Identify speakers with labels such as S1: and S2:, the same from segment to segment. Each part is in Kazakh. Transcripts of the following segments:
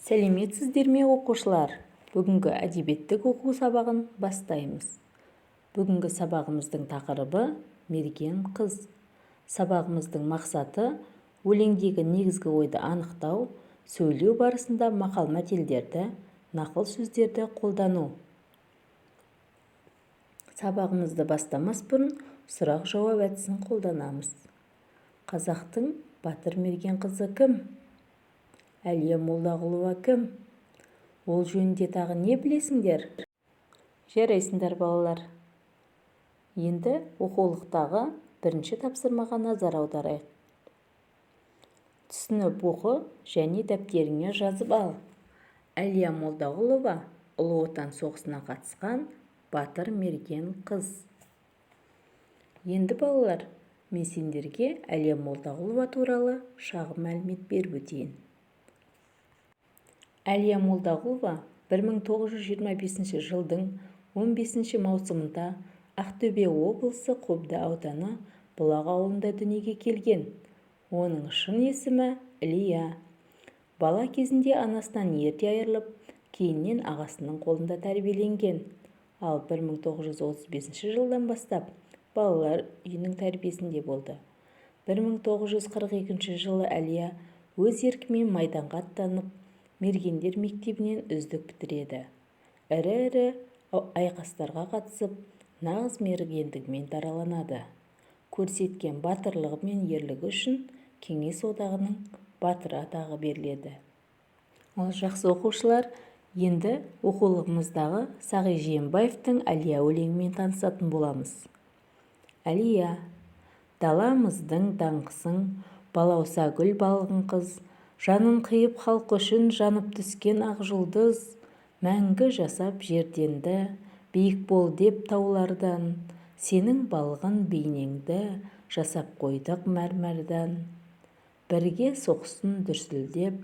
S1: Сәлеметсіздер ме, оқушылар! Бүгінгі әдебиеттік оқу сабағын бастаймыз. Бүгінгі сабағымыздың тақырыбы: «Мерген қыз». Сабағымыздың мақсаты: өлеңдегі негізгі ойды анықтау, сөйлеу барысында мақал-мәтелдерді, нақыл сөздерді қолдану. Сабағымызды бастамас бұрын сұрақ-жауап әдісін қолданамыз. Қазақтың батыр мерген қызы кім? Әлия Молдағұлова кім? Ол жөнінде тағы не білесіңдер? Жарайсыңдар, балалар! Енді оқулықтағы бірінші тапсырмаға назар аударайық. Түсініп оқы және дәптеріңе жазып ал. Әлия Молдағұлова – Ұлы Отан соғысына қатысқан батыр мерген қыз. Енді, балалар, мен сендерге Әлия Молдағұлова туралы шағын мәлімет беріп өтейін. Әлия Молдағұлова 1925 жылдың 15 маусымында Ақтөбе облысы, Қобда ауданы, Бұлақ ауылында дүниеге келген. Оның шын есімі – Ілия. Бала кезінде анасынан ерте айырылып, кейіннен ағасының қолында тәрбиеленген. Ал 1935 жылдан бастап балалар үйінің тәрбиесінде болды. 1942 жылы Әлия өз еркімен майданға аттанып, мергендер мектебінен үздік бітіреді. Ірі-ірі айқастарға қатысып, нағыз мергендігімен дараланады. Көрсеткен батырлығы мен ерлігі үшін Кеңес Одағының Батыры атағы беріледі. Ал, жақсы, оқушылар, енді оқулығымыздағы Сағи Жиенбаевтың «Әлия» өлеңімен танысатын боламыз. Әлия. Даламыздың даңқысың, балауса гүл балғын қыз, жанын қиып халқы үшін жанып түскен ақ жұлдыз. Мәңгі жасап жерденді, биік бол деп таулардан, сенің балғын бейнеңді жасап қойдық мәрмәрдан. Бірге соқсын дүрсілдеп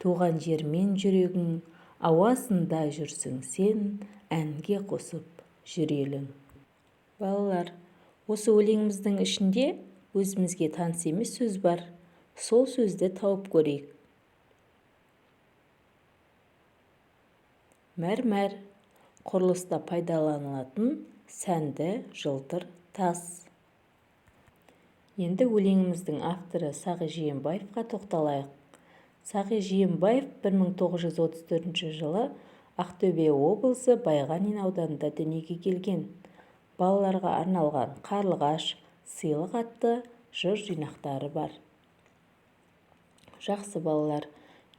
S1: туған жермен жүрегің, ауасында жүрсің сен әнге қосып жүр елің. Балалар, осы өлеңіміздің ішінде өзімізге таныс емес сөз бар. Сол сөзді тауып көрейік. Мәрмәр – құрылыста пайдаланылатын сәнді жылтыр тас. Енді өлеңіміздің авторы Сағи Жиенбаевқа тоқталайық. Сағи Жиенбаев 1934 жылы Ақтөбе облысы, Байғанин ауданында дүниеге келген. Балаларға арналған «Қарлығаш», «Сыйлық» атты жыр жинақтары бар. Жақсы, балалар,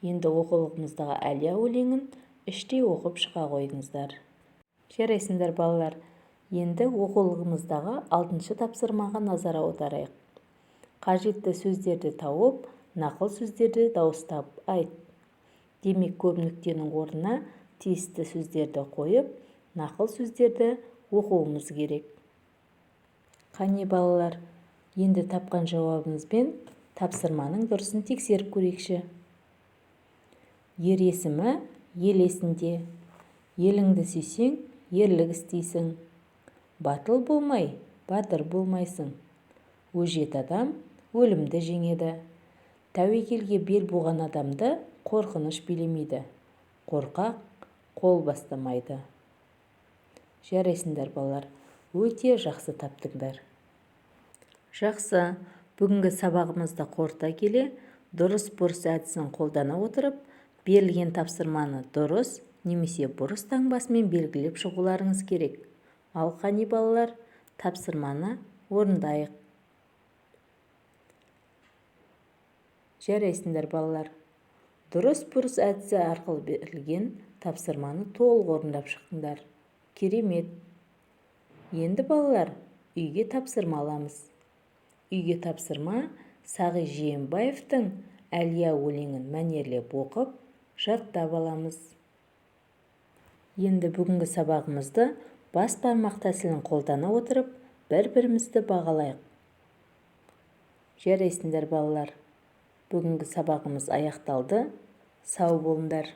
S1: енді оқулығымыздағы «Әлия» өлеңін іштей оқып шыға қойыңыздар. Жарайсыңдар, балалар! Енді оқулығымыздағы алтыншы тапсырмаға назар аударайық. Қажетті сөздерді тауып, нақыл сөздерді дауыстап айт. Демек, көп нүктенің орнына тиісті сөздерді қойып, нақыл сөздерді оқуымыз керек. Қане, балалар, енді тапқан жауабымызбен тапсырманың дұрысын тексеріп көрейікші. Ер есімі ел есінде. Еліңді сүйсең, ерлік істейсің. Батыл болмай, батыр болмайсың. Өжет адам өлімді жеңеді. Тәуекелге бел буған адамды қорқыныш билемейді. Қорқақ қол бастамайды. Жарайсыңдар, балалар, өте жақсы таптыңдар. Жақсы, бүгінгі сабағымызды қорыта келе, дұрыс бұрыс әдісін қолдана отырып, берілген тапсырманы дұрыс немесе бұрыс таңбасымен белгілеп шығуларыңыз керек. Ал қане, балалар, тапсырманы орындайық. Жарайсыңдар, балалар! Дұрыс бұрыс әдісі арқылы берілген тапсырманы толық орындап шықтыңдар. Керемет! Енді, балалар, үйге тапсырма аламыз. Үйге тапсырма: Сағи Жиенбаевтың «Әлия» өлеңін мәнерлеп оқып, жаттап аламыз. Енді бүгінгі сабағымызды бас бармақ тәсілін қолдана отырып, бір-бірімізді бағалайық. Жарайсыңдар, балалар! Бүгінгі сабағымыз аяқталды. Сау болыңдар!